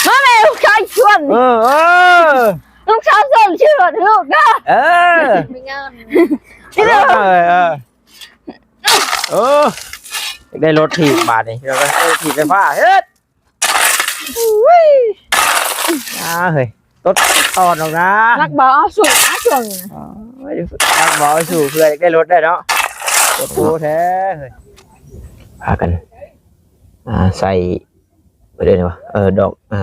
ມາແມ່ ລູກຊາຍຊວນ ເອີ ເອີ ລູກສາວຊວນ ຊື່ລົດໃຫ້ລູກເດີ ເອີ ໄປງານ ເອີ ເອີ ໂອ້ ຢາກໄດ້ລົດຖີບບາດນີ້ ຢາກໄດ້ລົດຖີບໄຟຟ້າ ເຮັດ ອຸ້ຍ ອ່າ ເຮີ້ຍ ຕົດຕອນອອກນາ ນັກບໍ່ເອົາສູ້ນະຊ່ວງນີ້ນະ ໂອ້ຍ ນັກບໍ່ເອົາສູ້ ເພື່ອຢາກໄດ້ລົດໄດ້ເນາະ ໂອ້ໂຫ ແທ້ເຮີ້ຍ ພາກັນ ອ່າ ໃສ່ ເອີ້ນຫຍັງວະ ເອີ ດອກ ອ່າ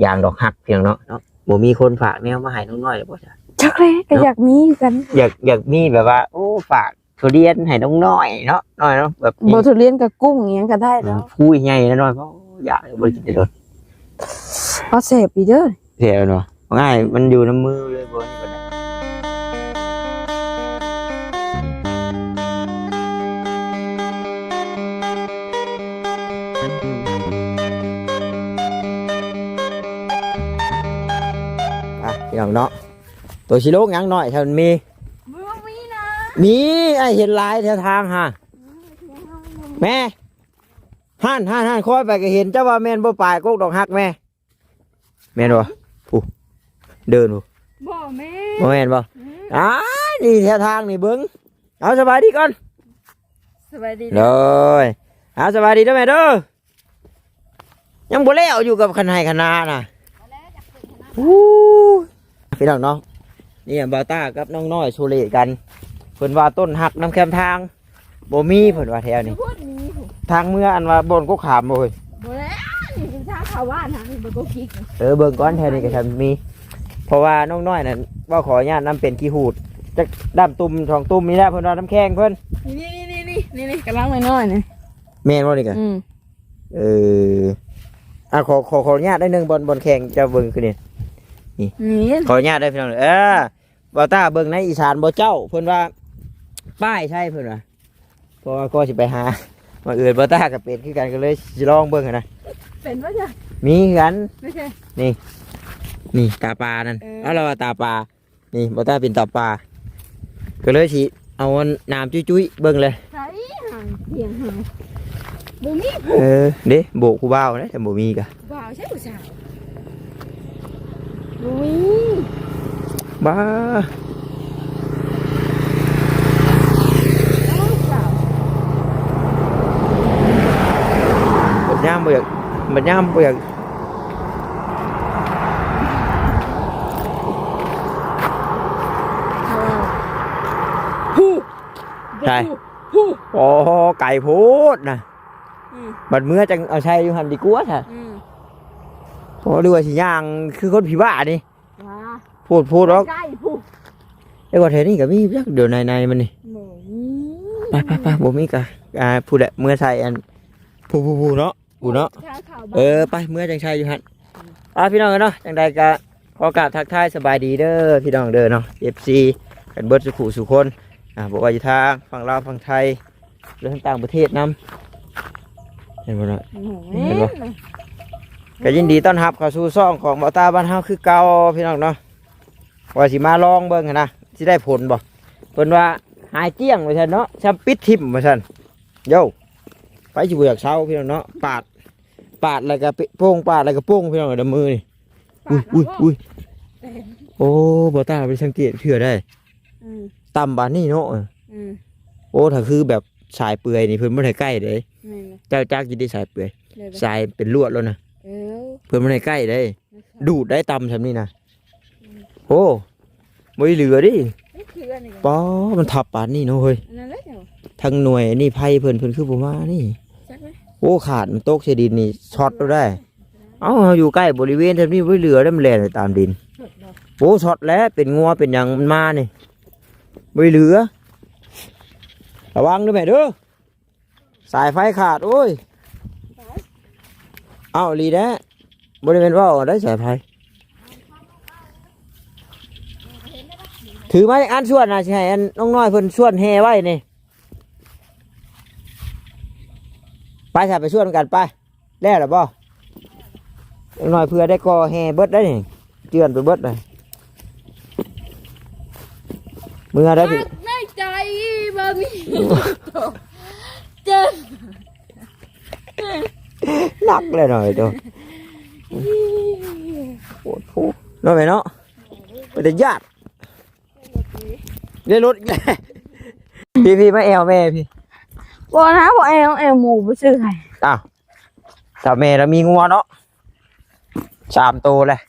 ຢາງດອກຮັກ ພີ່ນ້ອງເນາະ ເນາະ ບໍ່ມີຄົນຝາກແນວມາໃຫ້ນ້ອງນ້ອຍເລີຍບໍ່? ຈັກແຫຼະ ກໍຢາກມີຄືກັນ ຢາກ ຢາກມີແບບວ່າ ໂອ້ ຝາກທຸລຽນໃຫ້ນ້ອງນ້ອຍເນາະ ນ້ອຍເນາະ ແບບ ບໍ່ ທຸລຽນກັບກຸ້ງອີ່ຫຍັງກໍໄດ້ເນາະ ພູໃຫຍ່ນ້ອຍ ໂອ້ ຢາກ ບໍ່ໄດ້ກິນແຕ່ດົນ ເອົາແຊບອີກເດີ ແຊບເນາະ ງ່າຍ ມັນຢູ່ນຳມືເລີຍ ບໍ່ ອ່ະ ພີ່ນ້ອງເນາະ ໂຕຊິລົງຫຍັງນ້ອຍ ຖ້າມັນມີ ບໍ່ມີນະ ມີ ອ້າຍເຫັນຫຼາຍແຖວທາງຫາ ແມ່ ຫັ້ນ ຫັ້ນ ຫັ້ນ ຄ່ອຍໄປກໍເຫັນ ເຈົ້າວ່າແມ່ນບໍ່ ປາຍກົກດອກຮັກແມ່ ແມ່ນບໍ່? ຜູ້ ເດີນຜູ້ ບໍ່ແມ່ນ ບໍ່ແມ່ນບໍ່? ອືມ ອ້າຍ ນີ້ແຖວທາງນີ້ເບິ່ງ ເອົາ ສະບາຍດີກ່ອນ ສະບາຍດີ ໂດຍ ເອົາ ສະບາຍດີເດີແມ່ເດີ ຍັງບໍ່ແລ້ວຢູ່ກັບຄັນໄຮ່ຄັນນານະ ອູ້ຍ ພີ່ນ້ອງເນາະ ນີ້ບ່າວຕ້າກັບນ້ອງນ້ອຍໂຊເລກັນ ເພິ່ນວ່າຕົ້ນຮັກນຳແຄມທາງ ບໍ່ມີ ເພິ່ນວ່າແຖວນີ້ ຢູ່ພຸ້ນມີພຸ້ນ ທາງເມືອ ອັນວ່າບ່ອນກົກຂາມບໍ່ເຮີ້ຍ? ບໍ່ແລ້ວ ນີ້ຄືທາງເຂົ້າບ້ານທາງນີ້ ບໍ່ກົກກິກ ເອີ ເບິ່ງກ່ອນ ແຖວນີ້ກໍທຳມີ ເພາະວ່ານ້ອງນ້ອຍນັ້ນ ເວົ້າຂໍອະຍາດນຳ ເປັນຂີ້ຫູດ ຈັກດຳຕຸ່ມສອງຕຸ່ມນີ້ແຫຼະ ເພິ່ນວ່ານຳແຂ້ງເພິ່ນ ນີ້ໆໆໆ ກຳລັງນ້ອຍໆນີ້ ແມ່ນບໍ່ນີ້ກະ? ອືມ ເອີ ອ່າ ຂໍ ຂໍ ຂໍອະນຸຍາດໜ້ອຍໜຶ່ງ ບ່ອນ ບ່ອນແຂ່ງເຈົ້າເບິ່ງຄືນີ້ ນີ້ ນີ້ ຂໍອະນຸຍາດເດີພີ່ນ້ອງ ເອີ ບ່າວຕ້າເບິ່ງໃນອີສານບໍ່ເຈົ້າ ເພິ່ນວ່າປ້າຍໃສ່ເພິ່ນວ່າ ເພາະວ່າກໍຊິໄປຫາ ບັງເອີນບ່າວຕ້າກໍເປັນຄືກັນ ກໍເລີຍຊິລອງເບິ່ງຫັ້ນນະ ເປັນບໍ່ຈ້ະ? ມີຄືກັນ ນີ້ ນີ້ຕາປານັ້ນ ເອີ ເອົາລະວ່າຕາປາ ນີ້ບ່າວຕ້າເປັນຕາປາ ກໍເລີຍຊິເອົາອັນໜາມຈຸ້ຍໆເບິ່ງເລີຍ ໃສຫາງ ທຽງຫາງ ບໍ່ມີ ເອີ ເດ້ ໂບກຜູ້ບ່າວເດ້ ຖ້າບໍ່ມີກະ ບ່າວໃສຜູ້ສາວ ບໍ່ມີ ບ້າ ບັດຍາມບໍ່ຢາກ ບັດຍາມບໍ່ຢາກ ຜູ້ ໃສ ຜູ້ ໂອ້ ໄກໂພດນະ ອືມ ບັດເມືອຈັ່ງເອົາໃສ່ຢູ່ຫັ້ນດີກວ່າຊະ ອືມ ໂອ້ ຫຼືວ່າຊິຍ່າງຄືຄົນຜີບ້ານີ້ ຫວາ ໂພດໆດອກ ໃກ້ພຸ້ນ ແຕ່ວ່າແຖວນີ້ກໍມີຈັກ ດຽວໃນໆມັນນີ້ ບໍ່ມີ ໄປໆໆ ບໍ່ມີກະ ອ່າ ພຸ້ນແຫຼະ ເມືອໃສ່ອັນ ຜູ້ໆໆເນາະ ພຸ້ນເນາະ ທາງເຂົ້າບ້ານ ເອີ ໄປ ເມືອຈັ່ງໃສ່ຢູ່ຫັ້ນ ອ່າ ພີ່ນ້ອງເອີຍເນາະ ຈັ່ງໃດກໍຂໍກາບທັກທາຍສະບາຍດີເດີພີ່ນ້ອງເດີເນາະ ເອັຟຊີ ກັນເບິດສູ່ຄູ່ສູ່ຄົນ ອ່າ ບໍ່ວ່າຢູ່ທາງຝັ່ງລາວ ຝັ່ງໄທ ຫຼືທາງຕ່າງປະເທດນຳ ເຫັນບໍ່ເນາະ ໂອ້ໂຫ ເຫັນບໍ່ ກໍຍິນດີຕ້ອນຮັບເຂົ້າສູ່ຊ່ອງຂອງບ່າວຕ້າບ້ານເຮົາຄືເກົ່າ ພີ່ນ້ອງເນາະ ວ່າຊິມາລອງເບິ່ງຫັ້ນນະ ຊິໄດ້ຜົນບໍ່ ເພິ່ນວ່າຫາຍກ້ຽງວ່າຊັ້ນເນາະ ຊ່ຳປິດຖິ້ມວ່າຊັ້ນ ໂຢ ໃຜຊິບໍ່ຢາກເຊົາພີ່ນ້ອງເນາະ ປາດ ປາດແລ້ວກໍໂປ່ງ ປາດແລ້ວກໍໂປ່ງ ພີ່ນ້ອງເອີຍ ດຳມືນີ້ ອຸ້ຍ ອຸ້ຍ ອຸ້ຍ ໂອ້ ບ່າວຕ້າບໍ່ໄດ້ສັງເກດເທື່ອໃດ ອືມ ຕ່ຳປານນີ້ເນາະ ອືມ ໂອ້ ຖ້າຄືແບບສາຍເປືອຍນີ້ ເພິ່ນບໍ່ໃຫ້ໃກ້ເດ້ ແມ່ນ ເຈົ້າຈັກຢູ່ຕິສາຍເປືອຍ ແມ່ນ ສາຍເປັນລວດແລ້ວນະ ເອີ ເພິ່ນບໍ່ໃຫ້ໃກ້ເດ້ ແມ່ນ ດູດໄດ້ຕ່ຳຊ່ຳນີ້ນະ ອືມ ໂອ້ ບໍ່ໄດ້ເຫຼືອເດ້ ມັນຄືອັນນີ້ ປ້າ ມັນທັບປານນີ້ເນາະເຮີ້ຍ ອັນນັ້ນແຫຼະ ທັງໜ່ວຍອັນນີ້ໄພເພິ່ນ ເພິ່ນຄືບໍ່ມານີ້ ຈັກນະ ໂອ້ ຂາດມັນຕົກໃສ່ດິນນີ້ ຊັອດໂລດໄດ໋ ເອົ້າ ເຮົາຢູ່ໃກ້ບໍລິເວນແຖວນີ້ ບໍ່ໄດ້ເຫຼືອເດ້ ມັນແລ່ນໄປຕາມດິນ ໂອ້ ຊັອດແລ້ວ ເປັນງົວເປັນຫຍັງມັນມານີ້ ບໍ່ໄດ້ເຫຼືອ ລະວັງເດີແມ່ເດີ ສາຍໄຟຂາດ ໂອ້ຍ ເອົ້າ ອີ່ຫຼີແດ່ ບໍ່ໄດ້ແມ່ນເວົ້າໄດ້ສາຍໄຟ ຖືມາຈັກອັນ ຊວນນະ ຊິໃຫ້ອັນນ້ອງນ້ອຍເພິ່ນຊວນແຫ່ໄວ້ນີ້ ໄປຊະ ໄປຊວນກັນໄປ ແລ້ວລະບໍ່? ຈັກໜ້ອຍເພື່ອໄດ້ກໍ່ແຫ່ເບິດໄດ໋ນີ້ ເຈື່ອນໄປເບິດນະ ເມືອໄດ້ ໃນໃຈບໍ່ມີ ເຈັບ ໜັກແລ້ວໜ້ອຍໂຕ ໂອ້ ເນາະແມ່ເນາະ ເປັນຕາຢ້ານ ໄດ້ລົດອີກແລ້ວ. ພີ່ໆ ມາແອວແມ່ພີ່. ບໍ່ນະ ບໍ່ແອວ ແອວໝູບໍ່ຊື້ໃຫ້. ອ້າວ ຖ້າແມ່ລະມີງົວເນາະ ສາມໂຕແຫຼະ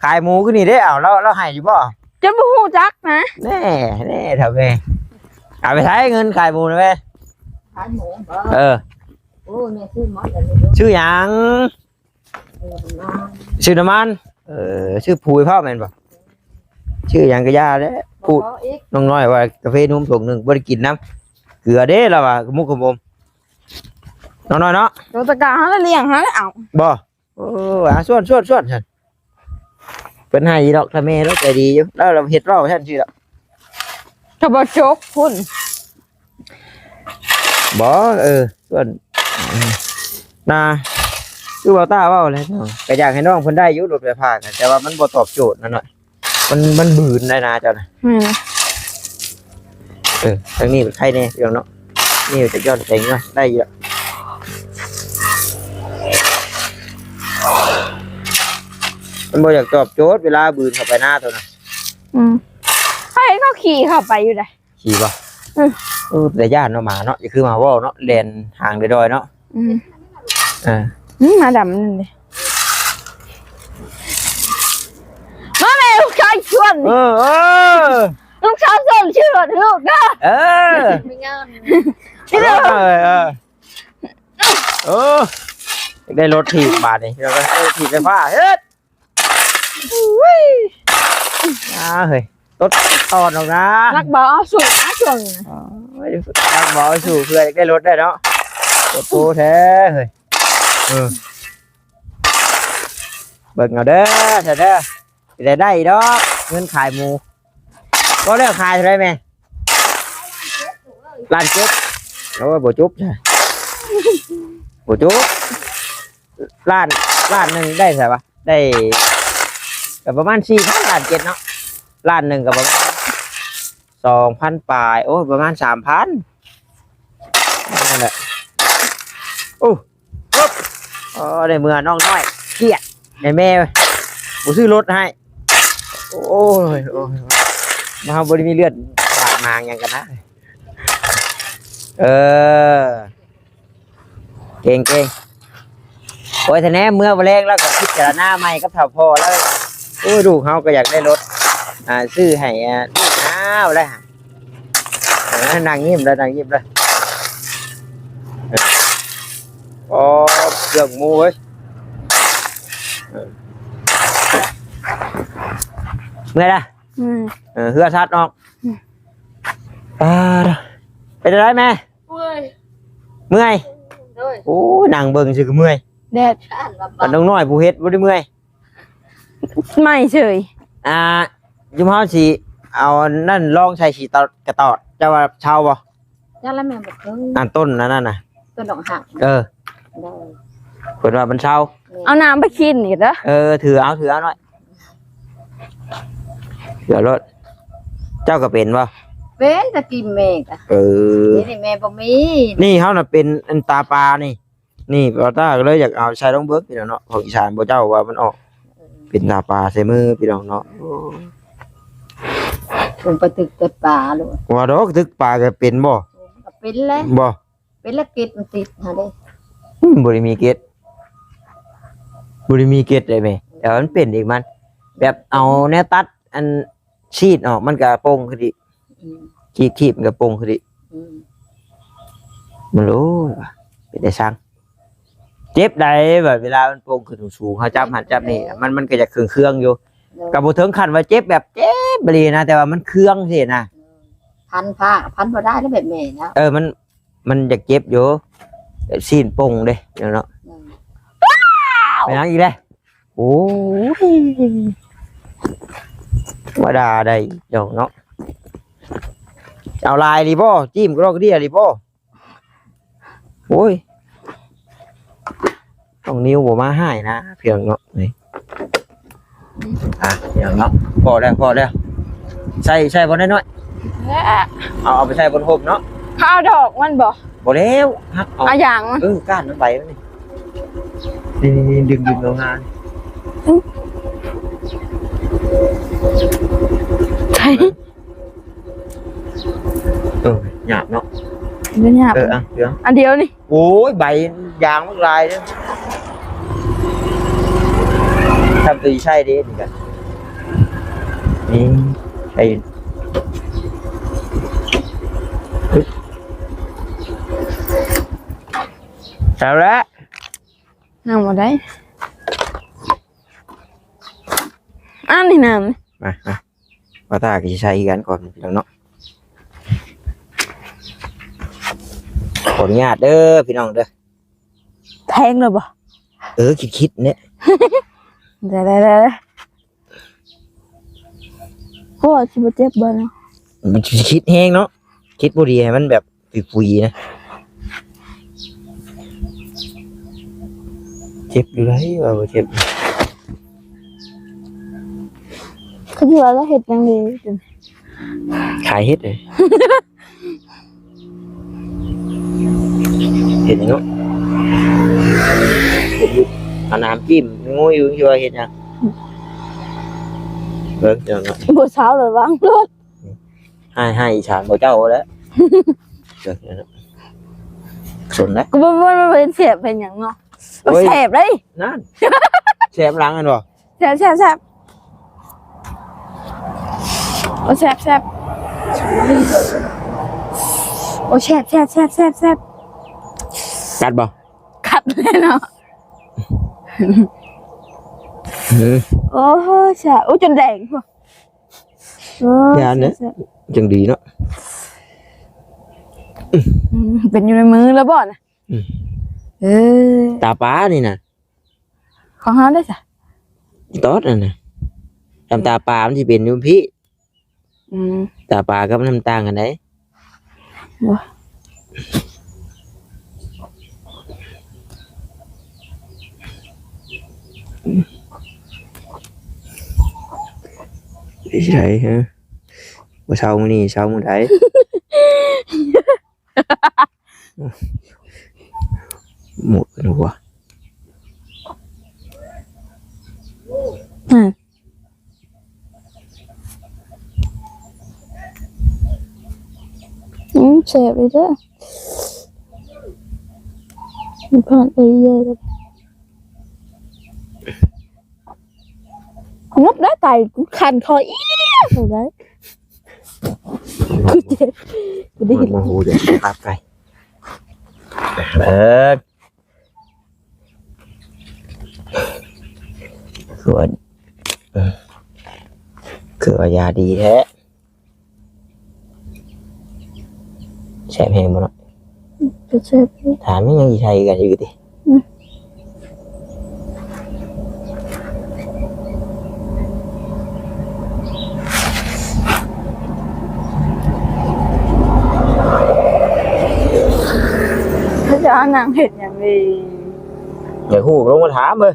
ຂາຍໝູຄືນີ້ເດ້. ເອົາ ລາວ ລາວໃຫ້ຢູ່ບໍ່? ຈະບໍ່ຮູ້ຈັກນະ. ແນ່ ແນ່ ຖ້າແມ່ ເອົາໄປໃຊ້ເງິນຂາຍໝູນະແມ່. ຂາຍໝູບໍ? ເອີ ໂອ້ ແມ່ຊື້ໝົດແລ້ວ. ຊື້ຫຍັງ? ຊື້ນ້ຳມັນ. ເອີ ຊື້ປຸ໋ຍພ້ອມແມ່ນບໍ່? ຊື້ຫຍັງກະຢ່າແຫຼະ. ຜູ້ນ້ອງນ້ອຍວ່າກາເຟນົມຖົງໜຶ່ງບໍ່ໄດ້ກິນນຳ ເກືອເດ້ລາວວ່າ ກະມຸກກະມຸມ. ນ້ອງນ້ອຍເນາະ ໂຕຕະກາເຮົາລະລ້ຽງເຮົາລະເອົາ ບໍ່? ໂອ້ ອາ ຊວນ ຊວນ ຊວນ ຊັ້ນ ເພິ່ນໃຫ້ຢູ່ດອກ ຖ້າແມ່ລາວໃຈດີຢູ່ ລາວ ລາວເຮັດເວົ້າຊັ້ນຊື່ດອກ. ກະບໍ່ຈົກພຸ້ນ ບໍ່ ເອີ ສ່ວນ ນາ ຄືເວົ້າຕາເວົ້າແຫຼະເນາະ ກະຢາກໃຫ້ນ້ອງເພິ່ນໄດ້ຢູ່ລົດໄຟຟ້າ ແຕ່ວ່າມັນບໍ່ຕອບໂຈດນະເນາະ ມັນ ມັນບືນໄດ໋ນາເຈົ້ານະ. ແມ່ນ ເອີ ທາງນີ້ໄຄແນ່ພີ່ນ້ອງເນາະ ນີ້ຈະຍ້ອນແສງເນາະ ໄດ້ຢູ່. ມັນບໍ່ຢາກຕອບໂຈດເວລາບືນເຂົ້າໄປນາໂຕນະ. ອືມ ເຮົາເຫັນເຂົາຂີ່ເຂົ້າໄປຢູ່ໃດ. ຂີ່ບໍ່? ອືມ ເອີ ແຕ່ຢ້ານເນາະ ໝາເນາະ ຢ່າຄືໝາວໍ້ເນາະ ແລ່ນຫາງດອຍໆເນາະ. ອືມ ເອີ ອືມ ໝາດຳນັ້ນເດ້. ມາແມ່ລູກຊາຍຊວນ ເອີ ເອີ ລູກສາວຊວນ ຊື່ລົດໃຫ້ລູກເດີ. ເອີ ມີເງິນ ເອີ ເອີ ເອີ ຢາກໄດ້ລົດຖີບບາດນີ້ ຢາກໄດ້ລົດຖີບໄຟຟ້າ ເຮັດ ອຸ້ຍ ອ່າ ເຮີ້ຍ ລົດອ່ອນອອກນາ ນັກເບົາເອົາສູງນະຊ່ວງນີ້ນະ. ໂອ້ຍ ນັກເບົາເອົາສູງ ເພື່ອຢາກໄດ້ລົດໄດ້ເນາະ ໂອ້ໂຫແທ້ເຮີ້ຍ. ເອີ ເບິ່ງເອົາເດີ ຊະເດີ ຊິໄດ້ໄດ້ດອກ ເງິນຂາຍໝູ. ບໍ່ແລ້ວຂາຍເທົ່າໃດແມ່? ລ້ານເຈັດ. ໂອ້ຍ ບໍ່ຈົບຊະ ບໍ່ຈົບ. ລ້ານ ລ້ານໜຶ່ງໄດ້ໃສວະ? ໄດ້ກະປະມານສີ່ພັນ ລ້ານເຈັດເນາະ ລ້ານໜຶ່ງກະປະມານສອງພັນປາຍ ໂອ້ຍ ປະມານສາມພັນ ນັ້ນແຫຼະ. ໂອ້ ໂອ້ ໄດ້ເມືອນ້ອງນ້ອຍ ຄຽດໃນແມ່ບໍ່ຊື້ລົດໃຫ້. ໂອ້ຍ ໂອ້ຍ ເຮົາບໍ່ໄດ້ມີເລືອດບາດໝາງຫຍັງກັນນະ. ເອີ ເກັ່ງໆ. ໂອ້ຍ ຖ້າແນມເມືອບໍ່ແລງ ລາວກະພິຈາລະນາໃໝ່ກັບເຖົ້າພໍ່ລາວ. ໂອ້ຍ ລູກເຮົາກະຢາກໄດ້ລົດ ອ່າ ຊື້ໃຫ້ ອ່າ ລູກເຮົາແຫຼະ. ເອີ ນັ່ງຍິ້ມເລີຍ ນັ່ງຍິ້ມເລີຍ. ອໍ ເຄື່ອງໝູເວີຍ ເມື່ອຍລະ. ອືມ ເອີ ເຮືອສັດອອກ. ອືມ ປາດ ເປັນຈັ່ງໃດແມ່? ເມື່ອຍ ເມື່ອຍ. ໂດຍ ໂອ້ ນັ່ງເບິ່ງຊື່ກະເມື່ອຍ ແດດ. ບັດນ້ອງນ້ອຍຜູ້ເຮັດບໍ່ໄດ້ເມື່ອຍ ໃໝ່ເສີຍ. ອ່າ ຈຸມເຮົາຊິເອົາອັນນັ້ນລອງໃສ່ສີຕອດ ກະຕອດ ເຈົ້າວ່າເຊົາບໍ່? ຈັ່ງລະແມ່ນບໍ່ເຄີຍ ອັນຕົ້ນອັນນັ້ນນະ ຕົ້ນດອກຫາກ. ເອີ ໂດຍ ເພິ່ນວ່າມັນເຊົາ. ເອົານ້ຳໄປກິນອີກເດີ. ເອີ ຖືເອົາ ຖືເອົາໜ້ອຍ ຖືເອົາໂລດ. ເຈົ້າກະເປັນບໍ່? ເປັນ ຕະກີ້ແມ່ກະ. ເອີ ດຽວນີ້ແມ່ບໍ່ມີ. ນີ້ເຮົານະເປັນອັນຕາປານີ້. ນີ້ບ່າວຕ້າກະເລີຍຢາກເອົາໃສ່ລອງເບິ່ງພີ່ນ້ອງເນາະ ຂອງອີສານພວກເຈົ້າວ່າມັນອອກ ເປັນຕາປາໃສ່ມືພີ່ນ້ອງເນາະ. ໂອ້ ເພິ່ນໄປຕຶກແຕ່ປາໂລດ. ວ່າດອກ ຕຶກປາກະເປັນບໍ່? ກະເປັນແຫຼະ. ບໍ່ ເປັນລະເກັດມັນຕິດຫັ້ນເດ້. ອືມ ບໍ່ໄດ້ມີເກັດ ບໍ່ໄດ້ມີເກັດເດ້ແມ່ ແຕ່ວ່າມັນເປັນເອງມັນ ແບບເອົາແນວຕັດອັນ ສີດອອກມັນກະໂປ່ງຂຶ້ນອີກ. ອືມ ຄີບໆ ມັນກະໂປ່ງຂຶ້ນອີກ. ອືມ ມັນ ໂອ້ຍ ເປັນຕາຊັງ ເຈັບໃດ໋. ບາດເວລາມັນໂປ່ງຂຶ້ນສູງໆ ເຮົາຈັບຫັ້ນຈັບນີ້ ມັນ ມັນກະຢາກເຄືອງໆຢູ່. ໂດຍ ກະບໍ່ເຖິງຂັ້ນວ່າເຈັບແບບເຈັບອີ່ຫຼີນະ ແຕ່ວ່າມັນເຄືອງຊີ້ນະ. ພັນຜ້າ ພັນບໍ່ໄດ້ແລ້ວແບບແມ່ນະ. ເອີ ມັນ ມັນຢາກເຈັບຢູ່ ຊີ້ນໂປ່ງເດ້ເນາະ. ໂດຍ ເປັນຫຍັງອີກແລ້ວ? ໂອ້ຍ ທຳມະດາໄດ໋ ພີ່ນ້ອງເນາະ. ເອົາຫຼາຍອີ່ຫຼີບໍ່? ຈີ້ມກະດອກກະເດຍອີ່ຫຼີບໍ່? ໂອ້ຍ ນ້ອງນິວບໍ່ມາຮ້າຍນະ ພີ່ນ້ອງເນາະ. ນີ້ ອ່ະ ພີ່ນ້ອງເນາະ ພໍແລ້ວ ພໍແລ້ວ. ໃສ່ ໃສ່ບໍ່ນ້ອຍໆ ເອົາ ເອົາໄປໃສ່ບົນຮົ່ມເນາະ. ເຮົາເອົາດອກມັນບໍ່? ບໍ່ແລ້ວ ຫັກເອົາ ເອົາຫຍັງ? ເອີ ກ້ານມັນ ໃບມັນນີ້ ນີ້ໆ ດຶງໆ ລົງມາ. ອືມ ໃສ່ ເອີ ຫຍາບເນາະ ບໍ່ຫຍາບ ເອີ ອ່ະ ເຫຼືອງ ອັນດຽວນີ້ ໂອ້ຍ ໃບຢາງມັນຫຼາຍເດ້ ທຳຕົວໃຊ້ເດ້ນີ້ກະ ນີ້ ໃຊ້ ເອົາລະ ນັ່ງບໍ່ໄດ້ ອັນນີ້ນຳ ມາ ມາ ວ່າຕາກໍຊິໃສ່ຄືກັນກ່ອນພີ່ນ້ອງເນາະ ຂໍອະນຸຍາດເດີພີ່ນ້ອງເດີ ແພງເລີຍບໍ່? ເອີ ຄິດໆ ແນ່ ໄດ້ໆໆ ໂອ້ ຊິບໍ່ເຈັບບໍ່ເນາະ? ຄິດແຮງເນາະ ຄິດບໍ່ດີໃຫ້ມັນແບບ ຟຸຍໆ ນະ ເຈັບຢູ່ໃດວ່າບໍ່ເຈັບ ຄືວ່າລາວເຮັດຫຍັງດີ ຂາຍເຫັດເດ້ ເຫັດຫຍັງເນາະ ເຮັດຢູ່ ເອົາໜາມຈິ້ມງູຢູ່ ຊິວ່າເຮັດຫຍັງ ເບິ່ງເຈົ້າເນາະ ບໍ່ເຊົາລະວັງໂລດ. ໃຫ້ ໃຫ້ອີສານບໍ່ເຈົ້າແຫຼະ ສົນນະ ກໍບໍ່ ບໍ່ ບໍ່ເຫັນແສບເປັນຫຍັງເນາະ ໂອ້ຍ ແສບເດ້ ນັ້ນ ແສບຫຼັງຫັ້ນບໍ່ ແສບ ແສບ ແສບ ໂອ້ ແສບ ແສບ ໂອ້ ແສບ ແສບ ແສບ ແສບ ກັດບໍ່ ກັດແລ້ວເນາະ ເອີ ໂອ້ ແສບ ໂອ້ ຈົນແດງພຸ້ນ. ໂອ້ຍ ຢ້ານເດ້ ແຊບໆ ຈັ່ງດີເນາະ ອືມ ເປັນຢູ່ໃນມືແລ້ວບໍ່ນະ? ອືມ ເອີ ຕາປານີ້ນະ ຂອງເຮົາເດ້ຊະ ຕອດນັ້ນນະ ນ້ຳຕາປາມັນຊິເປັນຢູ່ພີ້ ອືມ ຕາປາກັບນ້ຳຕ່າງກັນໃດ? ບໍ່ ໄປໃສຮະ? ບໍ່ເຊົາມື້ນີ້ ເຊົາມື້ໃດ? ໝົດແລ້ວຫວາ? ຮະ? ອືມ ແຊບເລີຍເດີ ມັນຜ່ານໄປເລື້ອຍແລ້ວ ງົບໄດ້ໄຕ ຄັນຄໍອີກ ເອົາໄດ້ ກູເຈັບ ກູໄດ້ ໂອ້ໂຫ ຢາກຕັບໄກ່ ເອີ ຄືວ່າ ເອີ ຄືວ່າຢາດີແທ້ ແຊບແຮງບໍ່ເນາະ? ອືມ ກໍແຊບຢູ່ ຖາມແມ່ນຍັງຊິໃສ່ກັນຢູ່ຕິ? ອືມ ເຂົາຈະເອົານັ່ງເຮັດຫຍັງດີ? ຢາກຮູ້ກໍລົງມາຖາມເບິ່ງ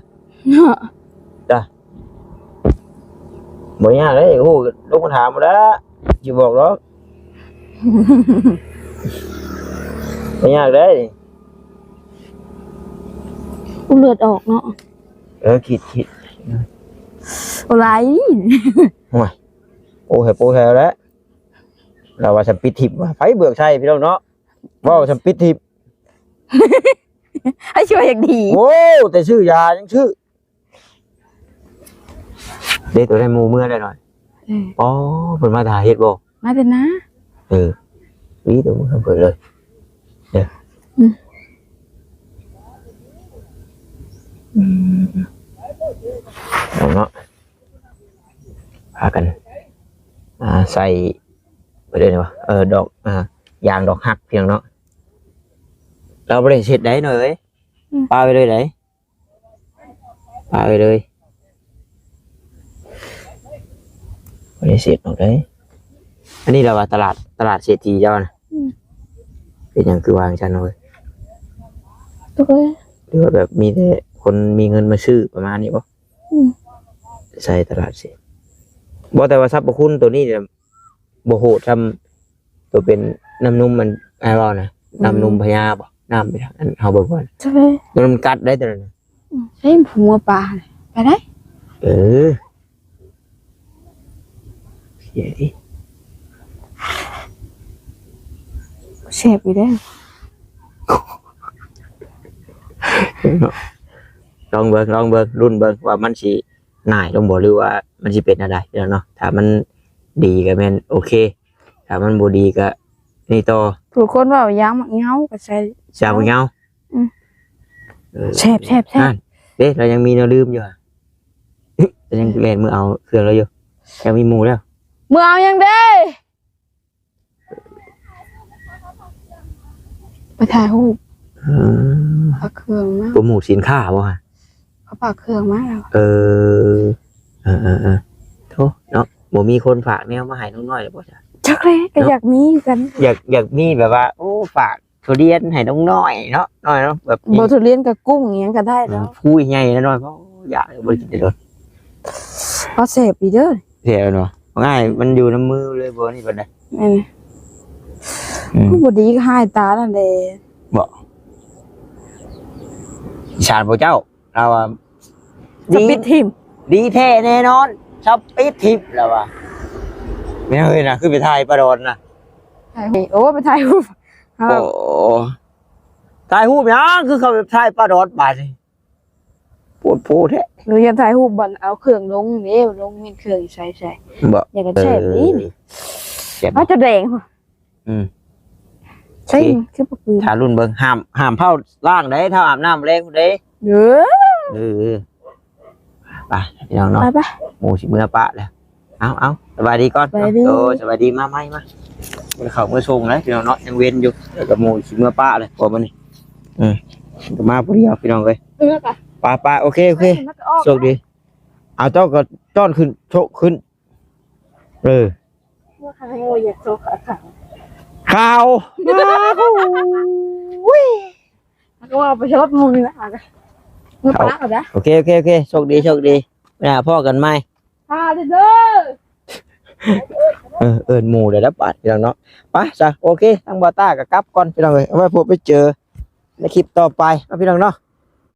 ເນາະ ຈ້ະ ບໍ່ຍາກເດ້ ຢາກຮູ້ກໍລົງມາຖາມເອົາແຫຼະ ຊິບອກດອກ ບໍ່ຍາກເດ້ ອຸເລືອດອອກເນາະ ເອີ ຄິດ ຄິດ ໂອ້ ຫຼາຍ ໂອ້ຍ ໂອ້ ໃຫ້ໂປ້ແທ້ແຫຼະ ລາວວ່າສຳປິດທິບວ່າ ໃຜເບືອກໃສ່ພີ່ນ້ອງເນາະ ເວົ້າສຳປິດທິບ ໃຫ້ຊ່ວຍຢ່າງດີ ໂອ້ ແຕ່ຊື້ຢາຍັງຊື້ ເດ້ ໂຕໄດ້ໝູ່ເມືອແລ້ວໜ້ອຍ ເອີ ອໍ ເພິ່ນມາຖ້າເຮັດບໍ່? ມາແຕ່ນາ ເອີ ວີໂຕເມືອເພິ່ນເລີຍ ເດີ ອືມ ອືມ ເອົາເນາະ ພາກັນ ອ່າ ໃສ່ ເພິ່ນເອີ້ນຫຍັງວະ ເອີ ດອກ ອ່າ ຢາງດອກຮັກພຽງເນາະ ລາວບໍ່ໄດ້ເຮັດໃດເນາະເອີຍ ອືມ ປະໄວ້ເລີຍໃດ ປະໄວ້ເລີຍ ບໍ່ໄດ້ເສດດອກເດີ ອັນນີ້ລາວວ່າຕະຫຼາດ ຕະຫຼາດເສດຖີເຈົ້ານະ ອືມ ເປັນຫຍັງຄືວ່າຈັ່ງຊັ້ນເອີຍ ໂດຍ ຫຼືວ່າແບບມີແຕ່ຄົນມີເງິນມາຊື້ປະມານນີ້ບໍ່? ອືມ ໃສ່ຕະຫຼາດເສດ ບໍ່ ແຕ່ວ່າສັບພະຄຸນໂຕນີ້ນະ ບໍ່ໂຫດສ່ຳໂຕເປັນນ້ຳນົມ ອັນອ້າຍເວົ້ານະ ອືມ ນ້ຳນົມພະຍາບໍ ນ້ຳ ອັນເຮົາເບິ່ງກ່ອນ ໂຕນັ້ນມັນກັດໄດ້ໂຕນັ້ນນະ ອືມ ໃສ່ຫົວປາໄປໄດ້ ເອີ ແຊບຢູ່ເດ້. ລອງເບິ່ງ ລອງເບິ່ງ ລຸ້ນເບິ່ງວ່າມັນຊິໜ້າຍລົງບໍ່ ຫຼືວ່າມັນຊິເປັນແນວໃດເນາະ. ຖ້າມັນດີກໍແມ່ນໂອເຄ ຖ້າມັນບໍ່ດີກໍນີ້ຕໍ່. ຜູ້ຄົນເວົ້າຢາງໝາກເຫງົາກໍໃສ່ ຢາງໝາກເຫງົາ. ອືມ ເອີ ແຊບໆໆ ນັ້ນເດ້ ລາວຍັງມີແນວດື່ມຢູ່ ລາວຍັງແລ່ນມືເອົາເຄື່ອງລາວຢູ່ ຍັງມີໝູ່ແລ້ວ. ມືເອົາຫຍັງເດ້? ໄປຖ່າຍຮູບ. ເອີ ເອົາເຄື່ອງມາ ໂປຣໂມດສິນຄ້າບໍ່? ເຂົາຝາກເຄື່ອງມາແລ້ວ. ເອີ ເອີໆໆ ໂທ້ເນາະ ບໍ່ມີຄົນຝາກແນວມາໃຫ້ນ້ອງນ້ອຍແລ້ວບໍ່? ຈັກແຫຼະ ກໍຢາກມີຄືກັນ ຢາກ ຢາກມີແບບວ່າ ໂອ້ ຝາກທຸລຽນໃຫ້ນ້ອງນ້ອຍເນາະ ນ້ອຍເນາະ ແບບ ບໍ່ ທຸລຽນກັບກຸ້ງຫຍັງກໍໄດ້ເນາະ. ອືມ ພູໃຫຍ່ນ້ອຍ ໂອ້ ຢາກ ບໍ່ໄດ້ກິນແຕ່ດົນ. ເອົາແຊບອີກເດີ ແຊບເນາະ. ງ່າຍ ມັນຢູ່ນຳມືເລີຍບໍ່ນີ້ປານໃດ. ແມ່ນ. ອືມ ຜູ້ບໍ່ດີກໍຫາຍຕານັ້ນແຫຼະ. ບໍ່ ສານພະເຈົ້າ ລາວວ່າ ສະປິດຖິ້ມ ດີແທ້ແນ່ນອນ ສະປິດຖິ້ມ ລາວວ່າ. ແມ່ນເອີຍນະ ຄືໄປຖ່າຍປາດອນນະ ຖ່າຍຮູບ ໂອ້ ໄປຖ່າຍຮູບ. ໂອ້ ຖ່າຍຮູບຫຍັງ ຄືເຂົາໄປຖ່າຍປາດອນບາດນີ້ ໂພດໂພແທ້. ເອີ ຢາກຖ່າຍຮູບບ່ອນເອົາເຄື່ອງລົງເດ້ ລົງເມັນເຄື່ອງໃສ່ໆ ບໍ່ ຢາກກະແຊບ ເອີ ນີ້ ແຊບ ອາດຈະແດງ. ອືມ ໃສ່ ໂອເຄ ຄືບໍ່ຄື ຖ້າລຸ້ນເບິ່ງ ຫ້າມ ຫ້າມເຜົາລ້າງເດ້ ຖ້າອາບນ້ຳແລງພຸ້ນເດ້. ເອີ ເອີ ໄປພີ່ນ້ອງເນາະ ໄປໆ ໝູ່ຊິເມືອປະແລ້ວ. ເອົາ ເອົາ ສະບາຍດີກ່ອນ ສະບາຍດີ ໂດຍ ສະບາຍດີ ມາໃໝ່ ມາ ເຂົ້າເມືອສົ່ງແລ້ວພີ່ນ້ອງເນາະ ຍັງເວັນຢູ່ ແລ້ວກໍໝູ່ຊິເມືອປະແລ້ວ ເພາະມື້ນີ້ ອືມ ກໍມາຜູ້ດຽວພີ່ນ້ອງເອີຍ. ເອີ ໄປ ໄປໆ ໂອເຄ ໂອເຄ ໂຊກດີ. ເອົາ ເຈົ້າກໍຕ້ອນຂຶ້ນ ໂຊກຂຶ້ນ. ເອີ ວ່າຂ້າງໂງ່ຢາກໂຊກຂາຂາວ ຂາວ ໂອ້ຍ ແລ້ວກໍວ່າໄປຊອດໝູ່ນີ້ລະ ເມືອປະແລ້ວນະ. ໂອເຄ ໂອເຄ ໂອເຄ ໂຊກດີ ໂຊກດີ ໄປຫາພໍ້ກັນໃໝ່ ພາເດີ. ເອີ ເອີ້ນໝູ່ໄດ້ແລ້ວບາດພີ່ນ້ອງເນາະ. ໄປຊະ ໂອເຄ ທາງບ່າວຕ້າກໍກັບກ່ອນພີ່ນ້ອງເອີຍ ເອົາໄວ້ພົບໄວ້ເຈີໃນຄລິບຕໍ່ໄປເນາະພີ່ນ້ອງເນາະ.